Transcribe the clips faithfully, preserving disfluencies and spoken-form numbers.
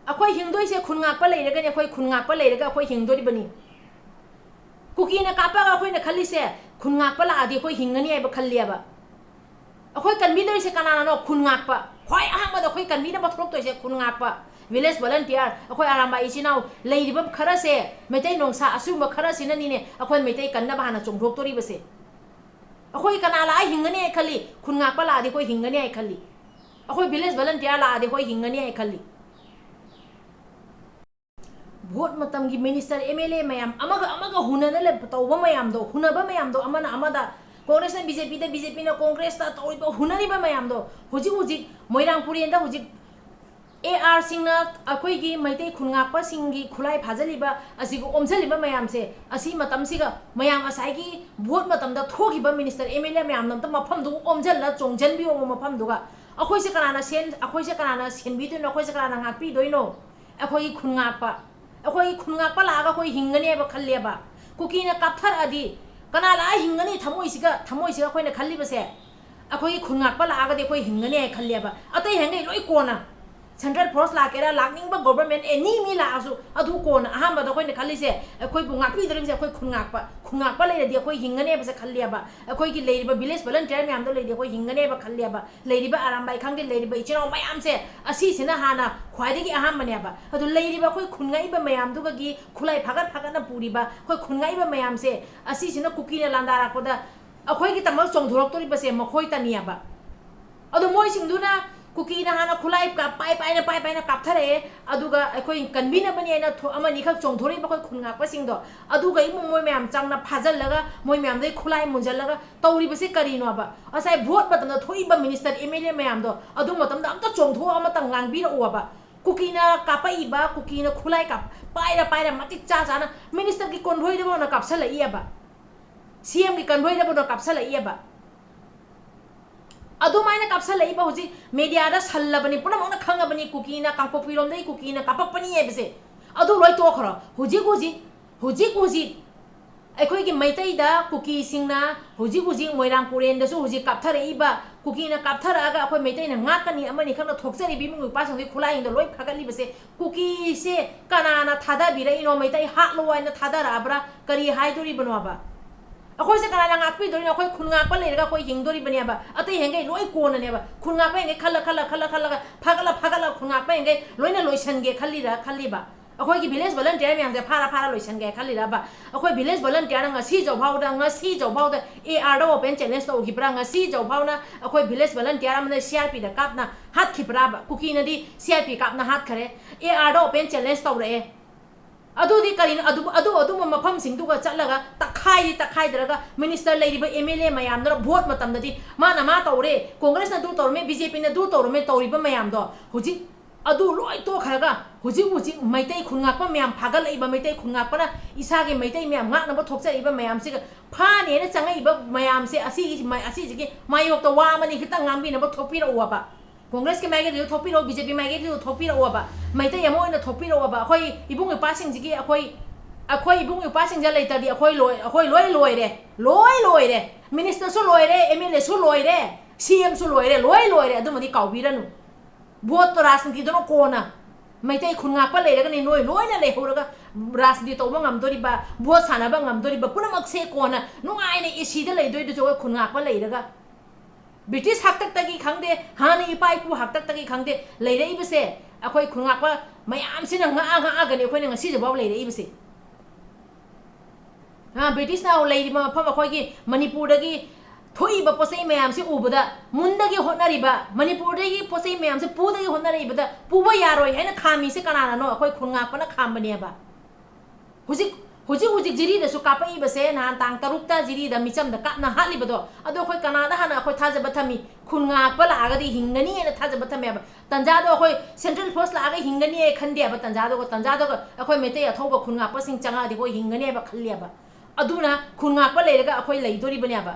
ꯑꯩꯈꯣꯏ ꯍꯤꯡꯗꯣꯏꯁꯦ ꯈꯨꯟ ꯉꯥꯛꯄ ꯂꯩꯔꯒꯅꯤ, ꯑꯩꯈꯣꯏ ꯈꯨꯟ ꯉꯥꯛꯄ ꯂꯩꯔꯒ ꯑꯩꯈꯣꯏ ꯍꯤꯡꯗꯣꯔꯤꯕꯅꯤ꯫ ꯀꯨꯀꯤꯅ ꯀꯥꯞꯄꯒ ꯑꯩꯈꯣꯏꯅ ꯈꯜꯂꯤꯁꯦ ꯈꯨꯟ ꯉꯥꯛꯄ ꯂꯥꯛꯑꯗꯤ ꯑꯩꯈꯣꯏ ꯍꯤꯡꯒꯅꯤ ꯍꯥꯏꯕ ꯈꯜꯂꯦꯕ꯫ ꯑꯩꯈꯣꯏ ꯀꯟꯕꯤꯗꯣꯏꯁꯦ ꯀꯅꯥꯅꯅꯣ? ꯈꯨꯟ ꯉꯥꯛꯄ꯫ ꯈ꯭ꯋꯥꯏ ꯑꯍꯥꯟꯕꯗ ꯑꯩꯈꯣꯏ ꯀꯟꯕꯤꯅꯕ ꯊꯣꯛꯂꯛꯇꯣꯏꯁꯦ ꯈꯨꯟ ꯉꯥꯛꯄ, village volunteer, ꯑꯩꯈꯣꯏ ꯑꯔꯥꯝꯕꯥꯏ ꯏꯆꯤꯟ ꯏꯅꯥꯎ ꯂꯩꯔꯤꯕ ꯈꯔꯁꯦ, ꯃꯩꯇꯩ ꯅꯣꯡꯁꯥ ꯑꯁꯤꯒꯨꯝꯕ ꯈꯔꯁꯤꯅꯅꯤꯅꯦ ꯑꯩꯈꯣꯏ ꯃꯩꯇꯩ ꯀꯟꯅꯕ ꯍꯥꯟꯅ ꯆꯣꯡꯊꯣꯛꯇꯣꯔꯤꯕꯁꯦ꯫ ꯑꯩꯈꯣꯏ ꯀꯅꯥ ꯂꯥꯛꯑ ꯍꯤꯡꯒꯅꯤ ꯍꯥꯏ ꯈꯜꯂꯤ? ꯈꯨꯟ ꯉꯥꯛꯄ ꯂꯥꯛꯑꯗꯤ ꯑꯩꯈꯣꯏ ꯍꯤꯡꯒꯅꯤ ꯍꯥꯏ ꯈꯜꯂꯤ꯫ ꯑꯩꯈꯣꯏ village volunteer ꯂꯥꯛꯑꯗꯤ ꯑꯩꯈꯣꯏ ꯍꯤꯡꯒꯅꯤ ꯍꯥꯏ ꯈꯜꯂꯤ꯫ Vote ꯃꯇꯝꯒꯤ minister, MLA ꯃꯌꯥꯝ ꯑꯃꯒ ꯑꯃꯒ ꯍꯨꯟꯅꯅ ꯂꯩ-, ꯇꯧꯕ ꯃꯌꯥꯝꯗꯣ, ꯍꯨꯟꯅꯕ ꯃꯌꯥꯝꯗꯣ, ꯑꯃꯅ ꯑꯃꯗ, Congressꯅ BJPꯗ, BJPꯅ Congressꯇ ꯇꯧꯔꯤꯕ, ꯍꯨꯟꯅꯔꯤꯕ ꯃꯌꯥꯝꯗꯣ ꯍꯧꯖꯤꯛ ꯍꯧꯖꯤꯛ ꯃꯣꯏꯔꯥꯡ ꯄꯨꯔꯦꯟꯗ ꯍꯧꯖꯤꯛ ARꯁꯤꯡꯅ ꯑꯩꯈꯣꯏꯒꯤ ꯃꯩꯇꯩ ꯈꯨꯟ ꯉꯥꯛꯄꯁꯤꯡꯒꯤ ꯈꯨꯠꯂꯥꯏ ꯐꯥꯖꯤꯜꯂꯤꯕ ꯑꯁꯤꯒ ꯑꯣꯝꯁꯤꯜꯂꯤꯕ ꯃꯌꯥꯝꯁꯦ, ꯑꯁꯤ ꯃꯇꯝꯁꯤꯒ ꯃꯌꯥꯝ ꯉꯁꯥꯏꯒꯤ vote ꯃꯇꯝꯗ ꯊꯣꯛꯈꯤꯕ minister, MLA ꯃꯌꯥꯝꯅ ꯑꯝꯇ ꯃꯐꯝꯗꯨ ꯑꯣꯝꯁꯤꯜꯂ ꯆꯣꯡꯁꯤꯟꯕꯤꯌꯣ ꯃꯐꯝꯗꯨꯒ꯫ ꯑꯩꯈꯣꯏꯁꯦ ꯀꯅꯥꯅ ꯁꯦꯟ-, ꯑꯩꯈꯣꯏꯁꯦ ꯀꯅꯥꯅ ꯁꯦꯟꯕꯤꯗꯣꯏꯅꯣ? ꯑꯩꯈꯣꯏꯁꯦ ꯀꯅꯥꯅ ꯉꯥꯛꯄꯤꯗꯣꯏꯅꯣ? ꯑꯩꯈꯣꯏꯒꯤ ꯈꯨꯟ ꯉꯥꯛꯄ, ꯑꯩꯈꯣꯏꯒꯤ ꯈꯨꯟ ꯉꯥꯛꯄ ꯂꯥꯛꯑꯒ ꯑꯩꯈꯣꯏ ꯍꯤꯡꯒꯅꯦꯕ ꯈꯜꯂꯦꯕ꯫ ꯀꯨꯀꯤꯅ ꯀꯥꯞꯊꯔꯛꯑꯗꯤ ꯀꯅꯥ ꯂꯥꯛꯑ ꯍꯤꯡꯒꯅꯤ? ꯊꯃꯣꯏꯁꯤꯒ, ꯊꯃꯣꯏꯁꯤꯒ ꯑꯩꯈꯣꯏꯅ ꯈꯜꯂꯤꯕꯁꯦ, ꯑꯩꯈꯣꯏꯒꯤ ꯈꯨꯟ ꯉꯥꯛꯄ ꯂꯥꯛꯑꯒꯗꯤ ꯑꯩꯈꯣꯏ ꯍꯤꯡꯒꯅꯤ ꯍꯥꯏꯅ ꯈꯜꯂꯦꯕ꯫ ꯑꯇꯩ ꯍꯦꯟꯒꯩ ꯂꯣꯏ ꯀꯣꯟꯅ, central force ꯂꯥꯛꯀꯦꯔꯥ, ꯂꯥꯛꯅꯤꯡꯕ government any ꯃꯤ ꯂꯥꯛꯑꯁꯨ ꯑꯗꯨ ꯀꯣꯟꯅ꯫ ꯑꯍꯥꯟꯕꯗ ꯑꯩꯈꯣꯏꯅ ꯈꯜꯂꯤꯁꯦ ꯑꯩꯈꯣꯏꯕꯨ ꯉꯥꯛꯄꯤꯗꯣꯔꯤꯕꯁꯦ ꯑꯩꯈꯣꯏ ꯈꯨꯟ ꯉꯥꯛꯄ, ꯈꯨꯟ ꯉꯥꯛꯄ ꯂꯩꯔꯗꯤ ꯑꯩꯈꯣꯏ ꯍꯤꯡꯒꯅꯦꯕꯁꯦ ꯈꯜꯂꯦꯕ꯫ ꯑꯩꯈꯣꯏꯒꯤ ꯂꯩꯔꯤꯕ village volunteer ꯃꯌꯥꯝꯗꯣ ꯂꯩꯔꯗꯤ ꯑꯩꯈꯣꯏ ꯍꯤꯡꯒꯅꯦꯕ ꯈꯜꯂꯦꯕ꯫ ꯂꯩꯔꯤꯕ ꯑꯔꯥꯝꯕꯥꯏ ꯈꯪꯗꯦ, ꯂꯩꯔꯤꯕ ꯏꯆꯤꯟ ꯏꯅꯥꯎ ꯃꯌꯥꯝꯁꯦ ꯑꯁꯤꯁꯤꯅ ꯍꯥꯟꯅ ꯈ꯭ꯋꯥꯏꯗꯒꯤ ꯑꯍꯥꯟꯕꯅꯦꯕ꯫ ꯑꯗꯨ ꯂꯩꯔꯤꯕ ꯑꯩꯈꯣꯏ ꯈꯨꯟ ꯉꯥꯛꯏꯕ ꯃꯌꯥꯝꯗꯨꯒꯒꯤ ꯈꯨꯠꯂꯥꯏ ꯐꯥꯒꯠ ꯐꯥꯒꯠꯅ ꯄꯨꯔꯤꯕ ꯑꯩꯈꯣꯏ ꯈꯨꯟ ꯉꯥꯛꯏꯕ ꯃꯌꯥꯝꯁꯦ ꯑꯁꯤꯁꯤꯅ ꯀꯨꯀꯤꯅ ꯂꯥꯟꯗꯥꯔꯛꯄꯗ ꯑꯩꯈꯣꯏꯒꯤꯗꯃꯛ ꯆꯣꯡꯊꯣꯔꯛꯇꯣꯔꯤꯕꯁꯦ ꯃꯈꯣꯏꯇꯅꯤꯑꯕ꯫ ꯑꯗꯣ ꯃꯣꯏꯁꯤꯡꯗꯨꯅ ꯀꯨꯀꯤꯅ ꯍꯥꯟꯅ ꯈꯨꯠꯂꯥꯏ ꯀꯥꯞ-, ꯄꯥꯏ ꯄꯥꯏꯅ, ꯄꯥꯏ ꯄꯥꯏꯅ ꯀꯥꯞꯊꯔꯛꯑꯦ, ꯑꯗꯨꯒ ꯑꯩꯈꯣꯏ ꯀꯟꯕꯤꯅꯕꯅꯤ ꯍꯥꯏꯅ ꯊꯣ-, ꯑꯃꯅꯤꯈꯛ ꯆꯣꯡꯊꯣꯔꯛꯏꯕ ꯑꯩꯈꯣꯏ ꯈꯨꯟ ꯉꯥꯛꯄꯁꯤꯡꯗꯣ, ꯑꯗꯨꯒ ꯏꯃꯨꯡ ꯃꯣꯏ ꯃꯌꯥꯝ ꯆꯪꯅ ꯐꯥꯖꯤꯜꯂꯒ ꯃꯣꯏ ꯃꯌꯥꯝꯗꯒꯤ ꯈꯨꯠꯂꯥꯏ ꯃꯨꯟꯖꯜꯂꯒ ꯇꯧꯔꯤꯕꯁꯦ ꯀꯔꯤꯅꯣꯕ? ꯉꯁꯥꯏ vote ꯃꯇꯝꯗ ꯊꯣꯛꯏꯕ minister, MLA ꯃꯌꯥꯝꯗꯣ ꯑꯗꯨ ꯃꯇꯝꯗ ꯑꯝꯇ ꯆꯣꯡꯊꯣꯛꯑ ꯑꯃꯇꯪ ꯉꯥꯡꯕꯤꯔꯛꯑꯣꯕ꯫ ꯀꯨꯀꯤꯅ ꯀꯥꯞꯄꯛꯏꯕ, ꯀꯨꯀꯤꯅ ꯈꯨꯠꯂꯥꯏ ꯀꯥꯞ-, ꯄꯥꯏꯔ ꯄꯥꯏꯔ ꯃꯇꯤꯛ ꯆꯥ ꯆꯥꯅ ministerꯒꯤ convoyꯗꯐꯥꯎꯅ ꯀꯥꯞꯁꯜꯂꯛꯏꯑꯕ, CMꯒꯤ convoyꯗꯐꯥꯎꯅ ꯀꯥꯞꯁꯜꯂꯛꯏꯑꯕ꯫ ꯑꯗꯨꯃꯥꯏꯅ ꯀꯥꯞꯁꯜꯂꯛꯏꯕ ꯍꯧꯖꯤꯛ mediaꯗ ꯁꯜꯂꯕꯅꯤ, ꯄꯨꯝꯅꯃꯛꯅ ꯈꯪꯉꯕꯅꯤ, ꯀꯨꯀꯤꯅ, ꯀꯥꯡꯄꯣꯛꯄꯤꯔꯣꯝꯗꯒꯤ ꯀꯨꯀꯤꯅ ꯀꯥꯞꯄꯛꯄꯅꯤ ꯍꯥꯏꯕꯁꯦ꯫ ꯑꯗꯨ ꯂꯣꯏ ꯇꯣꯛꯈ꯭ꯔꯣ꯫ ꯍꯧꯖꯤꯛ ꯍꯧꯖꯤꯛ, ꯍꯧꯖꯤꯛ ꯍꯧꯖꯤꯛ ꯑꯩꯈꯣꯏꯒꯤ ꯃꯩꯇꯩꯗ ꯀꯨꯀꯤꯁꯤꯡꯅ ꯍꯧꯖꯤꯛ ꯍꯧꯖꯤꯛ ꯃꯣꯏꯔꯥꯡ ꯄꯨꯔꯦꯟꯗꯁꯨ ꯍꯧꯖꯤꯛ ꯀꯥꯞꯊꯔꯛꯏꯕ ꯀꯨꯀꯤꯅ ꯀꯥꯞꯊꯔꯛꯑꯒ ꯑꯩꯈꯣꯏ ꯃꯩꯇꯩꯅ ꯉꯥꯛꯀꯅꯤ ꯑꯃꯅꯤ ꯈꯛꯅ ꯊꯣꯛꯆꯔꯤꯕ ꯏꯃꯨꯡ ꯅꯨꯄꯥꯁꯤꯡꯗꯨꯒꯤ ꯈꯨꯠꯂꯥꯏꯁꯤꯡꯗꯣ ꯂꯣꯏ ꯐꯥꯒꯠꯂꯤꯕꯁꯦ, ꯀꯨꯀꯤꯁꯦ ꯀꯅꯥꯅ ꯊꯥꯗꯕꯤꯔꯛꯏꯅꯣ? ꯃꯩꯇꯩ ꯍꯥꯠꯂꯣ ꯍꯥꯏꯅ ꯊꯥꯗꯔꯛꯑꯕ꯭ꯔꯥ? ꯀꯔꯤ ꯍꯥꯏꯗꯣꯔꯤꯕꯅꯣꯕ? ꯑꯩꯈꯣꯏꯁꯦ ꯀꯅꯥꯅ ꯉꯥꯛꯄꯤꯗꯣꯔꯤꯅꯣ? ꯑꯩꯈꯣꯏ ꯈꯨꯟ ꯉꯥꯛꯄ ꯂꯩꯔꯒ ꯑꯩꯈꯣꯏ ꯍꯤꯡꯗꯣꯔꯤꯕꯅꯦꯕ꯫ ꯑꯇꯩ ꯍꯦꯟꯒꯩ ꯂꯣꯏ ꯀꯣꯟꯅꯅꯦꯕ꯫ ꯈꯨꯟ ꯉꯥꯛꯄ ꯍꯦꯟꯒꯩ ꯈꯜꯂ ꯈꯜꯂ ꯈꯜꯂ ꯈꯜꯂꯒ ꯐꯒꯠꯂ ꯐꯒꯠꯂ ꯈꯨꯟ ꯉꯥꯛꯄ ꯍꯦꯟꯒꯩ ꯂꯣꯏꯅ ꯂꯣꯏꯁꯟꯒꯦ ꯈꯜꯂꯤꯔ ꯈꯜꯂꯤꯕ? ꯑꯩꯈꯣꯏꯒꯤ village volunteer ꯃꯌꯥꯝꯁꯦ ꯐꯥꯔ ꯐꯥꯔ ꯂꯣꯏꯁꯟꯒꯦ ꯈꯜꯂꯤꯔꯕ? ꯑꯩꯈꯣꯏ village volunteerꯅ ꯉꯁꯤ ꯖꯧꯐꯥꯎꯗ, ꯉꯁꯤ ꯖꯧꯐꯥꯎꯗ ARꯗ open challenge ꯇꯧꯈꯤꯕ꯭ꯔꯥ? ꯉꯁꯤ ꯖꯧꯐꯥꯎꯅ ꯑꯩꯈꯣꯏ village volunteer ꯑꯃꯅ CRPꯗ ꯀꯥꯞꯅ ꯍꯥꯠꯈꯤꯕ꯭ꯔꯥꯕ? ꯀꯨꯀꯤꯅꯗꯤ CRP ꯀꯥꯞꯅ ꯍꯥꯠꯈꯔꯦ, ARꯗ open challenge ꯇꯧꯔꯛꯑꯦ꯫ ꯑꯗꯨꯗꯤ ꯀꯔꯤꯅꯣ? ꯑꯗꯨ, ꯑꯗꯨ, ꯑꯗꯨꯝꯕ ꯃꯐꯝꯁꯤꯡꯗꯨꯒ ꯆꯠꯂꯒ ꯇꯛꯈꯥꯏꯗꯤ ꯇꯛꯈꯥꯏꯗꯔꯒ minister ꯂꯩꯔꯤꯕ MLA ꯃꯌꯥꯝꯗꯨꯅ vote ꯃꯇꯝꯗꯗꯤ ꯃꯥꯅ ꯃꯥ ꯇꯧꯔꯦ, Congressꯅ ꯑꯗꯨ ꯇꯧꯔꯝꯃꯦ, BJPꯅ ꯑꯗꯨ ꯇꯧꯔꯝꯃꯦ ꯇꯧꯔꯤꯕ ꯃꯌꯥꯝꯗꯣ ꯍꯧꯖꯤꯛ ꯑꯗꯨ ꯂꯣꯏ ꯇꯣꯛꯈ꯭ꯔꯒ ꯍꯧꯖꯤꯛ ꯍꯧꯖꯤꯛ ꯃꯩꯇꯩ ꯈꯨꯟ ꯉꯥꯛꯄ ꯃꯌꯥꯝ ꯐꯥꯒꯠꯂꯛꯏꯕ, ꯃꯩꯇꯩ ꯈꯨꯟ ꯉꯥꯛꯄꯅ ꯏꯁꯥꯒꯤ ꯃꯩꯇꯩ ꯃꯌꯥꯝ ꯉꯥꯛꯅꯕ ꯊꯣꯛꯆꯔꯛꯏꯕ ꯃꯌꯥꯝꯁꯤꯒ ꯐꯥꯅꯦꯅ ꯆꯪꯉꯛꯏꯕ ꯃꯌꯥꯝꯁꯦ ꯑꯁꯤꯒꯤ, ꯑꯁꯤꯁꯤꯒꯤ ꯃꯥꯌꯣꯛꯇ ꯋꯥ ꯑꯃꯅꯤ ꯈꯤꯇꯪ ꯉꯥꯡꯕꯤꯅꯕ ꯊꯣꯛꯄꯤꯔꯛꯎꯕ꯫ Congressꯀꯤ ꯃꯥꯏꯀꯩꯗꯁꯨ ꯊꯣꯛꯄꯤꯔꯛꯑꯣ, BJP ꯃꯥꯏꯀꯩꯗꯁꯨ ꯊꯣꯛꯄꯤꯔꯛꯑꯣꯕ꯫ ꯃꯩꯇꯩ ꯑꯃ ꯑꯣꯏꯅ ꯊꯣꯛꯄꯤꯔꯛꯑꯣꯕ꯫ ꯑꯩꯈꯣꯏ ꯏꯕꯨꯡ ꯏꯄ꯭ꯋꯥꯁꯤꯡꯁꯤꯒꯤ, ꯑꯩꯈꯣꯏ, ꯑꯩꯈꯣꯏ ꯏꯕꯨꯡ ꯏꯄ꯭ꯋꯥꯁꯤꯡꯁꯦ ꯂꯩꯇ꯭ꯔꯗꯤ ꯑꯩꯈꯣꯏ ꯂꯣꯏ, ꯑꯩꯈꯣꯏ ꯂꯣꯏ ꯂꯣꯏꯔꯦ, ꯂꯣꯏ ꯂꯣꯏꯔꯦ꯫ Ministerꯁꯨ ꯂꯣꯏꯔꯦ, MLAꯁꯨ ꯂꯣꯏꯔꯦ, CMꯁꯨ ꯂꯣꯏꯔꯦ, ꯂꯣꯏ ꯂꯣꯏꯔꯦ꯫ ꯑꯗꯨꯃꯗꯤ ꯀꯥꯎꯕꯤꯔꯅꯨ꯫ Voteꯇꯣ, ꯔꯥꯖꯅꯤꯇꯤꯗꯨꯅ ꯀꯣꯟꯅ꯫ ꯃꯩꯇꯩ ꯈꯨꯟ ꯉꯥꯛꯄ ꯂꯩꯔꯒꯅꯤ ꯅꯣꯏ ꯂꯣꯏꯅ ꯂꯩꯍꯧꯔꯒ ꯔꯥꯖꯅꯤꯇꯤ ꯇꯧꯕ ꯉꯝꯗꯣꯔꯤꯕ, vote ꯁꯥꯟꯅꯕ ꯉꯝꯗꯣꯔꯤꯕ, ꯄꯨꯝꯅꯃꯛꯁꯦ ꯀꯣꯟꯅ ꯅꯨꯡꯉꯥꯏꯅ ACꯗ ꯂꯩꯗꯣꯏꯗꯨꯁꯨ ꯑꯩꯈꯣꯏ ꯈꯨꯟ ꯉꯥꯛꯄ ꯂꯩꯔꯒ꯫ British ꯍꯥꯛꯇꯛꯇꯒꯤ ꯈꯪꯗꯦ, ꯍꯥꯟꯅ ꯏꯄꯥ ꯏꯄꯨ ꯍꯥꯛꯇꯛꯇꯒꯤ ꯈꯪꯗꯦ, ꯂꯩꯔꯛꯏꯕꯁꯦ ꯑꯩꯈꯣꯏ ꯈꯨꯟ ꯉꯥꯛꯄ ꯃꯌꯥꯝꯁꯤꯅ ꯉꯥꯛꯑ ꯉꯥꯛꯑꯒꯅꯤ ꯑꯩꯈꯣꯏꯅ ꯉꯁꯤꯁꯤꯐꯥꯎ ꯂꯩꯔꯛꯏꯕꯁꯦ꯫ ꯑ, Britishꯅ ꯂꯩꯔꯤꯕ ꯃꯐꯝ ꯑꯩꯈꯣꯏꯒꯤ ꯃꯅꯤꯄꯨꯔꯗꯒꯤ ꯊꯣꯛꯏꯕ ꯄꯣꯠ ꯆꯩ ꯃꯌꯥꯝꯁꯤ ꯎꯕꯗ, ꯃꯨꯟꯗꯒꯤ ꯍꯣꯠꯅꯔꯤꯕ, ꯃꯅꯤꯄꯨꯔꯗꯒꯤ ꯄꯣꯠ ꯆꯩ ꯃꯌꯥꯝꯁꯤ ꯄꯨꯗꯒꯤ ꯍꯣꯠꯅꯔꯛꯏꯕꯗ ꯄꯨꯕ ꯌꯥꯔꯣꯏ ꯍꯥꯏꯅ ꯈꯥꯝꯃꯤꯁꯦ ꯀꯅꯥꯅꯅꯣ? ꯑꯩꯈꯣꯏ ꯈꯨꯟ ꯉꯥꯛꯄꯅ ꯈꯥꯝꯕꯅꯦꯕ꯫ ꯍꯧꯖꯤꯛ, ꯍꯧꯖꯤꯛ ꯍꯧꯖꯤꯛ ꯖꯤꯔꯤꯗꯁꯨ ꯀꯥꯞꯄꯛꯏꯕꯁꯦ, ꯅꯍꯥꯟ ꯇꯥꯡ ꯇꯔꯨꯛꯇ ꯖꯤꯔꯤꯗ ꯃꯤꯆꯝꯗ ꯀꯥꯞꯅ ꯍꯥꯠꯂꯤꯕꯗꯣ, ꯑꯗꯣ ꯑꯩꯈꯣꯏ ꯀꯅꯥꯗ ꯍꯥꯟꯅ ꯑꯩꯈꯣꯏ ꯊꯥꯖꯕ ꯊꯝꯃꯤ? ꯈꯨꯟ ꯉꯥꯛꯄ ꯂꯥꯛꯑꯒꯗꯤ ꯍꯤꯡꯒꯅꯤ ꯍꯥꯏꯅ ꯊꯥꯖꯕ ꯊꯝꯃꯦꯕ꯫ ꯇꯟꯖꯥꯗꯣ ꯑꯩꯈꯣꯏ central force ꯂꯥꯛꯑꯒ ꯍꯤꯡꯒꯅꯤ ꯍꯥꯏ ꯈꯟꯗꯦꯕ꯫ ꯇꯟꯖꯥꯗꯣ, ꯇꯟꯖꯥꯗꯣ ꯑꯩꯈꯣꯏ ꯃꯩꯇꯩ ꯑꯊꯧꯕ ꯈꯨꯟ ꯉꯥꯛꯄꯁꯤꯡ ꯆꯪꯉꯛꯑꯗꯤ ꯑꯩꯈꯣꯏ ꯍꯤꯡꯒꯅꯤ ꯍꯥꯏꯕ ꯈꯜꯂꯦꯕ꯫ ꯑꯗꯨꯅ ꯈꯨꯟ ꯉꯥꯛꯄ ꯂꯩꯔꯒ ꯑꯩꯈꯣꯏ ꯂꯩꯗꯣꯔꯤꯕꯅꯦꯕ꯫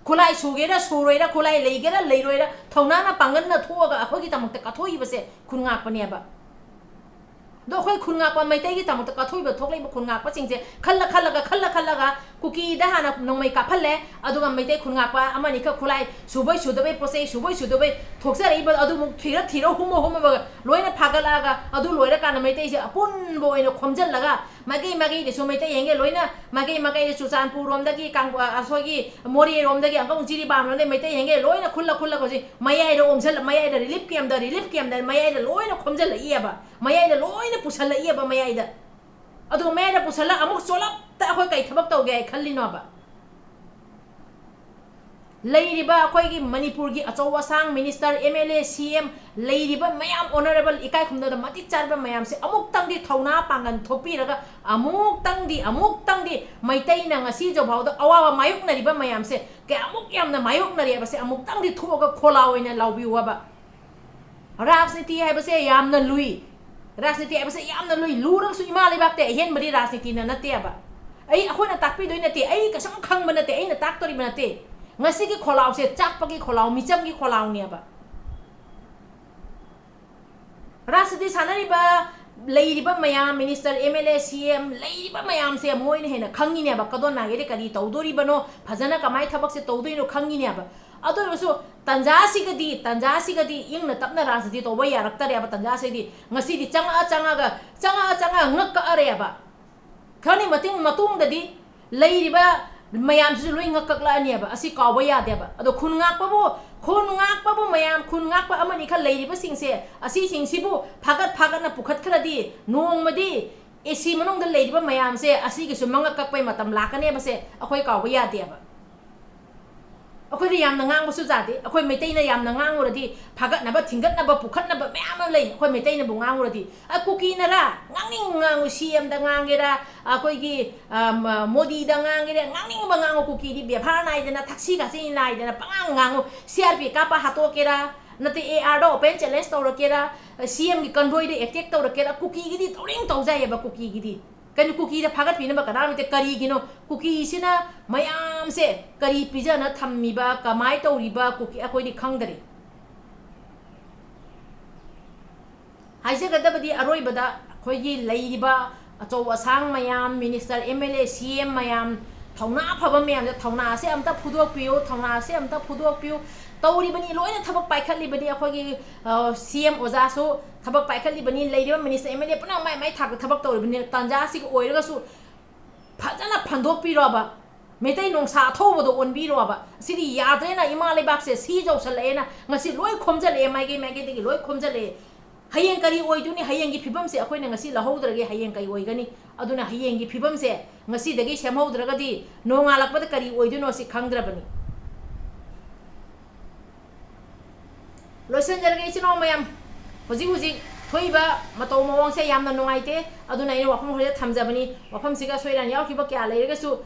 ꯈꯨꯠꯂꯥꯏ ꯁꯨꯒꯦꯔꯥ ꯁꯨꯔꯣꯏꯔꯥ, ꯈꯨꯠꯂꯥꯏ ꯂꯩꯒꯦꯔꯥ ꯂꯩꯔꯣꯏꯔꯥ, ꯊꯧꯅꯥꯅ ꯄꯥꯡꯒꯜꯅ ꯊꯣꯛꯑꯒ ꯑꯩꯈꯣꯏꯒꯤꯗꯃꯛꯇ ꯀꯠꯊꯣꯛꯏꯕꯁꯦ ꯈꯨꯟ ꯉꯥꯛꯄꯅꯦꯕ꯫ ꯑꯗꯣ ꯑꯩꯈꯣꯏ ꯈꯨꯟ ꯉꯥꯛꯄ ꯃꯩꯇꯩꯒꯤꯗꯃꯛꯇ ꯀꯠꯊꯣꯛꯏꯕ ꯊꯣꯛꯂꯛꯏꯕ ꯈꯨꯟ ꯉꯥꯛꯄꯁꯤꯡꯁꯦ ꯈꯜꯂ ꯈꯜꯂꯒ, ꯈꯜꯂ ꯈꯜꯂꯒ ꯀꯨꯀꯤꯗ ꯍꯥꯟꯅ ꯅꯣꯡꯃꯩ ꯀꯥꯞꯍꯜꯂꯦ, ꯑꯗꯨꯒ ꯃꯩꯇꯩ ꯈꯨꯟ ꯉꯥꯛꯄ ꯑꯃꯅꯤꯈꯛ ꯈꯨꯠꯂꯥꯏ ꯁꯨꯕꯣꯏ ꯁꯨꯗꯕꯩ ꯄꯣꯠ ꯆꯩ ꯁꯨꯕꯣꯏ ꯁꯨꯗꯕꯩ ꯊꯣꯛꯆꯔꯛꯏꯕ ꯑꯗꯨꯃꯨꯛ ꯊꯤꯔ ꯊꯤꯔ ꯍꯨꯝꯃ ꯍꯨꯝꯃꯒ ꯂꯣꯏꯅ ꯐꯥꯒꯠꯂꯛꯑꯒ ꯑꯗꯨ ꯂꯣꯏꯔꯀꯥꯟꯗ ꯃꯩꯇꯩꯁꯦ ꯑꯄꯨꯟꯕ ꯑꯣꯏꯅ ꯈꯣꯝꯖꯤꯜꯂꯒ ꯃꯥꯏꯀꯩ ꯃꯥꯏꯀꯩꯗꯁꯨ ꯃꯩꯇꯩ ꯌꯦꯡꯒꯦ ꯂꯣꯏꯅ ꯃꯥꯏꯀꯩ ꯃꯥꯏꯀꯩꯗ ꯆꯨꯔꯆꯥꯟꯄꯨꯔ ꯔꯣꯝꯗꯒꯤ ꯀꯥꯡ-, ꯑ, ꯑꯩꯈꯣꯏꯒꯤ ꯃꯣꯔꯦ ꯔꯣꯝꯗꯒꯤ ꯑꯃꯨꯛ ꯖꯤꯔꯤꯕꯥꯝ ꯔꯣꯝꯗꯒꯤ ꯃꯩꯇꯩ ꯌꯦꯡꯒꯦ ꯂꯣꯏꯅ ꯈꯨꯜꯂ ꯈꯨꯜꯂꯒ ꯍꯧꯖꯤꯛ ꯃꯌꯥꯏꯗ ꯑꯣꯝꯁꯤꯜꯂ ꯃꯌꯥꯏꯗ relief camp ꯇ relief camp ꯇ ꯃꯌꯥꯏꯗ ꯂꯣꯏꯅ ꯈꯣꯝꯖꯤꯜꯂꯛꯏꯑꯕ꯫ ꯃꯌꯥꯏꯗ ꯂꯣꯏꯅ ꯄꯨꯁꯜꯂꯛꯏꯑꯕ ꯃꯌꯥꯏꯗ꯫ ꯑꯗꯨꯒ ꯃꯌꯥꯏꯗ ꯄꯨꯁꯜꯂ ꯑꯃꯨꯛ ꯆꯣꯂꯞꯇ ꯑꯩꯈꯣꯏ ꯀꯩ ꯊꯕꯛ ꯇꯧꯒꯦ ꯍꯥꯏ ꯈꯜꯂꯤꯅꯣꯕ? ꯂꯩꯔꯤꯕ ꯑꯩꯈꯣꯏꯒꯤ ꯃꯅꯤꯄꯨꯔꯒꯤ ꯑꯆꯧ ꯑꯁꯥꯡ minister, MLA, CM, ꯂꯩꯔꯤꯕ ꯃꯌꯥꯝ honourable ꯏꯀꯥꯏ ꯈꯨꯝꯅꯗ ꯃꯇꯤꯛ ꯆꯥꯔꯕ ꯃꯌꯥꯝꯁꯦ ꯑꯃꯨꯛꯇꯪꯗꯤ ꯊꯧꯅꯥ ꯄꯥꯡꯒꯜ ꯊꯣꯛꯄꯤꯔꯒ ꯑꯃꯨꯛꯇꯪꯗꯤ, ꯑꯃꯨꯛꯇꯪꯗꯤ ꯃꯩꯇꯩꯅ ꯉꯁꯤ ꯐꯥꯎꯗ ꯑꯋꯥꯕ ꯃꯥꯌꯣꯛꯅꯔꯤꯕ ꯃꯌꯥꯝꯁꯦ ꯀꯌꯥꯃꯨꯛ ꯌꯥꯝꯅ ꯃꯥꯌꯣꯛꯅꯔꯦꯕꯁꯦ ꯑꯃꯨꯛꯇꯪꯗꯤ ꯊꯣꯛꯑꯒ ꯈꯣꯜꯂꯥꯎ ꯑꯣꯏꯅ ꯂꯥꯎꯕꯤꯌꯨꯕ꯫ ꯔꯥꯖꯅꯤꯇꯤ ꯍꯥꯏꯕꯁꯦ ꯌꯥꯝꯅ ꯂꯨꯏ꯫ ꯔꯥꯖꯅꯤꯇꯤ ꯍꯥꯏꯕꯁꯦ ꯌꯥꯝꯅ ꯂꯨꯏ꯫ ꯂꯨꯔꯒꯁꯨ ꯏꯃꯥ ꯂꯩꯕꯥꯛꯇ ꯑꯍꯦꯟꯕꯗꯤ ꯔꯥꯖꯅꯤꯇꯤꯅ ꯅꯠꯇꯦꯕ꯫ ꯑꯩ, ꯑꯩꯈꯣꯏꯅ ꯇꯥꯛꯄꯤꯗꯣꯏ ꯅꯠꯇꯦ, ꯑꯩ ꯀꯩꯁꯨꯝ ꯈꯪꯕ ꯅꯠꯇꯦ, ꯑꯩꯅ ꯇꯥꯛꯇꯣꯔꯤꯕ ꯅꯠꯇꯦ꯫ ꯉꯁꯤꯒꯤ ꯈꯣꯜꯂꯥꯎꯁꯦ ꯆꯥꯛꯄꯒꯤ ꯈꯣꯜꯂꯥꯎ, ꯃꯤꯆꯝꯒꯤ ꯈꯣꯜꯂꯥꯎꯅꯦꯕ꯫ ꯔꯥꯖꯅꯤꯇꯤ ꯁꯥꯟꯅꯔꯤꯕ, ꯂꯩꯔꯤꯕ ꯃꯌꯥꯝ, minister, MLA, CM, ꯂꯩꯔꯤꯕ ꯃꯌꯥꯝꯁꯦ ꯃꯣꯏꯅ ꯍꯦꯟꯅ ꯈꯪꯉꯤꯅꯦꯕ꯫ ꯀꯗꯣꯝ ꯅꯥꯒꯦꯗꯤ ꯀꯔꯤ ꯇꯧꯗꯣꯔꯤꯕꯅꯣ, ꯐꯖꯅ ꯀꯃꯥꯏꯅ ꯊꯕꯛꯁꯦ ꯇꯧꯗꯣꯏꯅꯣ ꯈꯪꯉꯤꯅꯦꯕ꯫ ꯑꯗꯨ ꯑꯣꯏꯔꯁꯨ ꯇꯟꯖꯥꯁꯤꯒꯗꯤ, ꯇꯟꯖꯥꯁꯤꯒꯗꯤ ꯏꯪꯅ ꯇꯞꯅ ꯔꯥꯖꯅꯤꯇꯤ ꯇꯧꯕ ꯌꯥꯔꯛꯇꯔꯦꯕ꯫ ꯇꯟꯖꯥꯁꯤꯗꯤ ꯉꯁꯤꯗꯤ ꯆꯪꯉꯛꯑ ꯆꯪꯉꯒ, ꯆꯪꯉꯛꯑ ꯆꯪꯉꯒ ꯉꯛ ꯀꯛꯑꯔꯦꯕ꯫ ꯈꯔꯅꯤ ꯃꯇꯨꯡ, ꯃꯇꯨꯡꯗꯗꯤ ꯂꯩꯔꯤꯕ ꯃꯌꯥꯝꯁꯤꯁꯨ ꯂꯣꯏ ꯉꯛ ꯀꯛꯂꯛꯑꯅꯦꯕ꯫ ꯑꯁꯤ ꯀꯥꯎꯕ ꯌꯥꯗꯦꯕ꯫ ꯑꯗꯣ ꯈꯨꯟ ꯉꯥꯛꯄꯕꯨ, ꯈꯨꯟ ꯉꯥꯛꯄꯕꯨ ꯃꯌꯥꯝ, ꯈꯨꯟ ꯉꯥꯛꯄ ꯑꯃꯅꯤ ꯈꯔ ꯂꯩꯔꯤꯕꯁꯤꯡꯁꯦ, ꯑꯁꯤꯁꯤꯡꯁꯤꯕꯨ ꯐꯥꯒꯠ ꯐꯥꯒꯠꯅ ꯄꯨꯈꯠꯈ꯭ꯔꯗꯤ ꯅꯣꯡꯃꯗꯤ AC ꯃꯅꯨꯡꯗ ꯂꯩꯔꯤꯕ ꯃꯌꯥꯝꯁꯦ ꯑꯁꯤꯒꯤꯁꯨ ꯃꯉꯛ ꯀꯛꯄꯩ ꯃꯇꯝ ꯂꯥꯛꯀꯅꯦꯕꯁꯦ ꯑꯩꯈꯣꯏ ꯀꯥꯎꯕ ꯌꯥꯗꯦꯕ꯫ ꯑꯩꯈꯣꯏꯗ ꯌꯥꯝꯅ ꯉꯥꯡꯕꯁꯨ ꯌꯥꯗꯦ꯫ ꯑꯩꯈꯣꯏ ꯃꯩꯇꯩꯅ ꯌꯥꯝꯅ ꯉꯥꯡꯉꯨꯔꯗꯤ ꯐꯥꯒꯠꯅꯕ, ꯊꯤꯡꯒꯠꯅꯕ, ꯄꯨꯈꯠꯅꯕ ꯃꯌꯥꯝ ꯑꯃ ꯂꯩ꯫ ꯑꯩꯈꯣꯏ ꯃꯩꯇꯩꯅꯕꯨ ꯉꯥꯡꯉꯨꯔꯗꯤ, "ꯑ, ꯀꯨꯀꯤꯅꯔꯥ? ꯉꯥꯡꯅꯤꯡ ꯉꯥꯡꯉꯨ, CM ꯗ ꯉꯥꯡꯒꯦꯔꯥ, ꯑꯩꯈꯣꯏꯒꯤ, ꯑ, ꯃ-, ꯃꯣꯗꯤꯗ ꯉꯥꯡꯒꯦꯔꯥ, ꯉꯥꯡꯅꯤꯡꯕ ꯉꯥꯡꯉꯨ, ꯀꯨꯀꯤꯗꯤ ꯕꯦꯕꯥꯔ ꯅꯥꯏꯗꯅ, ꯊꯛꯁꯤ ꯈꯥꯁꯤ ꯅꯥꯏꯗꯅ ꯄꯉꯥꯡ ꯉꯥꯡꯉꯨ, CRP ꯀꯥꯞꯄ ꯍꯥꯠꯇꯣꯛꯀꯦꯔꯥ, ꯅꯠꯇꯦ AR ꯗ open challenge ꯇꯧꯔꯛꯀꯦꯔꯥ, CM ꯒꯤ convoy ꯗ attack ꯇꯧꯔꯛꯀꯦꯔꯥ, ꯀꯨꯀꯤꯒꯤꯗꯤ ꯇꯧꯔꯤꯡ ꯇꯧꯖꯩꯑꯕ ꯀꯨꯀꯤꯒꯤꯗꯤ꯫ ꯀꯩꯅꯣ ꯀꯨꯀꯤꯗ ꯐꯥꯒꯠꯄꯤꯅꯕ ꯀꯅꯥꯝ ꯂꯩꯇꯦ꯫ ꯀꯔꯤꯒꯤꯅꯣ? ꯀꯨꯀꯤꯁꯤꯅ ꯃꯌꯥꯝꯁꯦ ꯀꯔꯤ ꯄꯤꯖꯅ ꯊꯝꯃꯤꯕ, ꯀꯃꯥꯏ ꯇꯧꯔꯤꯕ ꯀꯨꯀꯤ ꯑꯩꯈꯣꯏꯗꯤ ꯈꯪꯗꯔꯦ꯫ ꯍꯥꯏꯖꯒꯗꯕꯗꯤ ꯑꯔꯣꯏꯕꯗ ꯑꯩꯈꯣꯏꯒꯤ ꯂꯩꯔꯤꯕ ꯑꯆꯧ ꯑꯁꯥꯡ ꯃꯌꯥꯝ, ꯃꯤꯅꯤꯁꯇꯔ, ꯑꯦꯝ ꯑꯦꯜ ꯑꯦ, ꯁꯤ ꯑꯦꯝ ꯃꯌꯥꯝ, ꯊꯧꯅꯥ ꯐꯕ ꯃꯌꯥꯝꯁꯦ, ꯊꯧꯅꯥꯁꯦ ꯑꯝꯇ ꯐꯨꯗꯣꯛꯄꯤꯌꯨ, ꯊꯧꯅꯥꯁꯦ ꯑꯝꯇ ꯐꯨꯗꯣꯛꯄꯤꯌꯨ꯫ ꯇꯧꯔꯤꯕꯅꯤ, ꯂꯣꯏꯅ ꯊꯕꯛ ꯄꯥꯏꯈꯠꯂꯤꯕꯅꯤ꯫ ꯑꯩꯈꯣꯏꯒꯤ ꯁꯤ ꯑꯦꯝ ꯑꯣꯖꯥꯁꯨ ꯊꯕꯛ ꯄꯥꯏꯈꯠꯂꯤꯕꯅꯤ, ꯂꯩꯔꯤꯕ ꯃꯤꯅꯤꯁꯇꯔ, ꯑꯦꯝ ꯑꯦꯜ ꯑꯦ ꯄꯨꯝꯅꯃꯛ ꯃꯥꯏ ꯃꯥꯏ ꯊꯥꯛꯇ ꯊꯕꯛ ꯇꯧꯔꯤꯕꯅꯤ꯫ ꯇꯥꯟꯖꯥꯁꯤꯒꯤ ꯑꯣꯏꯔꯒꯁꯨ ꯐꯖꯅ ꯐꯟꯗꯣꯛꯄꯤꯔꯣꯕ, ꯃꯩꯇꯩ ꯅꯣꯡꯁꯥ ꯑꯊꯧꯕꯗꯣ ꯑꯣꯟꯕꯤꯔꯣꯕ꯫ ꯁꯤꯗꯤ ꯌꯥꯗ꯭ꯔꯦꯅ, ꯏꯃꯥ ꯂꯩꯕꯥꯛꯁꯦ ꯁꯤ ꯌꯧꯁꯜꯂꯛꯑꯦꯅ ꯉꯁꯤ ꯂꯣꯏ ꯈꯣꯝꯖꯜꯂꯛꯑꯦ, ꯃꯥꯏꯀꯩ ꯃꯥꯏꯀꯩꯗꯒꯤ ꯂꯣꯏ ꯈꯣꯝꯖꯜꯂꯛꯑꯦ꯫ ꯍꯌꯦꯡ ꯀꯔꯤ ꯑꯣꯏꯗꯣꯏꯅꯤ? ꯍꯌꯦꯡꯒꯤ ꯐꯤꯕꯝꯁꯦ ꯑꯩꯈꯣꯏꯅ ꯉꯁꯤ ꯂꯧꯍꯧꯗ꯭ꯔꯒꯦ ꯍꯌꯦꯡ ꯀꯔꯤ ꯑꯣꯏꯒꯅꯤ? ꯑꯗꯨꯅ ꯍꯌꯦꯡꯒꯤ ꯐꯤꯕꯝꯁꯦ ꯉꯁꯤꯗꯒꯤ ꯁꯦꯝꯍꯧꯗ꯭ꯔꯒꯗꯤ ꯅꯣꯡꯉꯥꯜꯂꯛꯄꯗ ꯀꯔꯤ ꯑꯣꯏꯗꯣꯏꯅꯣ ꯁꯤ ꯈꯪꯗ꯭ꯔꯕꯅꯤ꯫ ꯂꯣꯏꯁꯤꯟꯖꯔꯒꯦ ꯏꯆꯤꯟ ꯏꯅꯥꯎ ꯃꯌꯥꯝ, ꯍꯧꯖꯤꯛ ꯍꯧꯖꯤꯛ ꯊꯣꯛꯏꯕ ꯃꯇꯧ ꯃꯑꯣꯡꯁꯦ ꯌꯥꯝꯅ ꯅꯨꯡꯉꯥꯏꯇꯦ꯫ ꯑꯗꯨꯅ ꯑꯩꯅ ꯋꯥꯐꯝ ꯈꯔꯁꯦ ꯊꯝꯖꯕꯅꯤ꯫ ꯋꯥꯐꯝꯁꯤꯒ ꯑꯁꯣꯏ ꯑꯔꯥꯟ ꯌꯥꯎꯈꯤꯕ ꯀꯌꯥ ꯂꯩꯔꯒꯁꯨ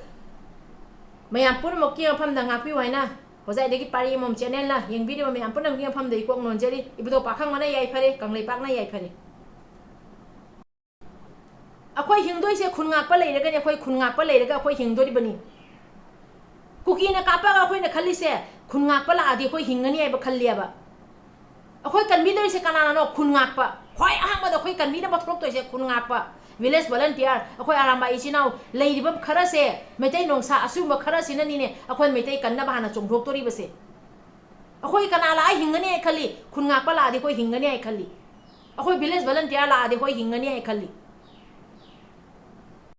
ꯃꯌꯥꯝ ꯄꯨꯝꯅꯃꯛꯀꯤ ꯃꯐꯝꯗ ꯉꯥꯛꯄꯤꯌꯨ ꯍꯥꯏꯅ ꯍꯣꯖꯥꯏꯗꯒꯤ ꯄꯥꯔꯤ ꯑꯃꯃꯝ ꯆꯦꯅꯦꯜꯅ ꯌꯦꯡꯕꯤꯔꯤꯕ ꯃꯌꯥꯝ ꯄꯨꯝꯅꯃꯛꯀꯤ ꯃꯐꯝꯗ ꯏꯀꯣꯛ ꯅꯣꯟꯖꯔꯤ꯫ ꯏꯕꯨꯙꯧ ꯄꯥꯈꯪꯕꯅ ꯌꯥꯏꯐꯔꯦ, ꯀꯪꯂꯩꯄꯥꯛꯅ ꯌꯥꯏꯐꯔꯦ꯫ ꯑꯩꯈꯣꯏ ꯍꯤꯡꯗꯣꯏꯁꯦ ꯈꯨꯟ ꯉꯥꯛꯄ ꯂꯩꯔꯒꯅꯤ, ꯑꯩꯈꯣꯏ ꯈꯨꯟ ꯉꯥꯛꯄ ꯂꯩꯔꯒ ꯑꯩꯈꯣꯏ ꯍꯤꯡꯗꯣꯔꯤꯕꯅꯤ꯫ ꯀꯨꯀꯤꯅ ꯀꯥꯞꯄꯒ ꯑꯩꯈꯣꯏꯅ ꯈꯜꯂꯤꯁꯦ ꯈꯨꯟ ꯉꯥꯛꯄ ꯂꯥꯛꯑꯗꯤ ꯑꯩꯈꯣꯏ ꯍꯤꯡꯒꯅꯤ ꯍꯥꯏꯕ ꯈꯜꯂꯦꯕ꯫ ꯑꯩꯈꯣꯏ ꯀꯟꯕꯤꯗꯣꯏꯁꯦ ꯀꯅꯥꯅꯅꯣ? ꯈꯨꯟ ꯉꯥꯛꯄ꯫ ꯈ꯭ꯋꯥꯏ ꯑꯍꯥꯟꯕꯗ ꯑꯩꯈꯣꯏ ꯀꯟꯕꯤꯅꯕ ꯊꯣꯛꯂꯛꯇꯣꯏꯁꯦ ꯈꯨꯟ ꯉꯥꯛꯄ, ꯚꯤꯂꯦꯖ ꯚꯣꯂꯟꯇꯤꯌꯥꯔ꯫ ꯑꯩꯈꯣꯏ ꯑꯔꯥꯝꯕꯥꯏ ꯏꯆꯤꯟ ꯏꯅꯥꯎ ꯂꯩꯔꯤꯕ ꯈꯔꯁꯦ, ꯃꯩꯇꯩ ꯅꯣꯡꯁꯥ ꯑꯁꯤꯒꯨꯝꯕ ꯈꯔꯁꯤꯅꯅꯤꯅꯦ ꯑꯩꯈꯣꯏ ꯃꯩꯇꯩ ꯀꯟꯅꯕ ꯍꯥꯟꯅ ꯆꯣꯡꯊꯣꯛꯇꯣꯔꯤꯕꯁꯦ꯫ ꯑꯩꯈꯣꯏ ꯀꯅꯥ ꯂꯥꯛꯑ ꯍꯤꯡꯒꯅꯤ ꯍꯥꯏ ꯈꯜꯂꯤ? ꯈꯨꯟ ꯉꯥꯛꯄ ꯂꯥꯛꯑꯗꯤ ꯑꯩꯈꯣꯏ ꯍꯤꯡꯒꯅꯤ ꯍꯥꯏ ꯈꯜꯂꯤ꯫ ꯑꯩꯈꯣꯏ ꯚꯤꯂꯦꯖ ꯚꯣꯂꯟꯇꯤꯌꯥꯔ ꯂꯥꯛꯑꯗꯤ ꯑꯩꯈꯣꯏ ꯍꯤꯡꯒꯅꯤ ꯍꯥꯏ ꯈꯜꯂꯤ꯫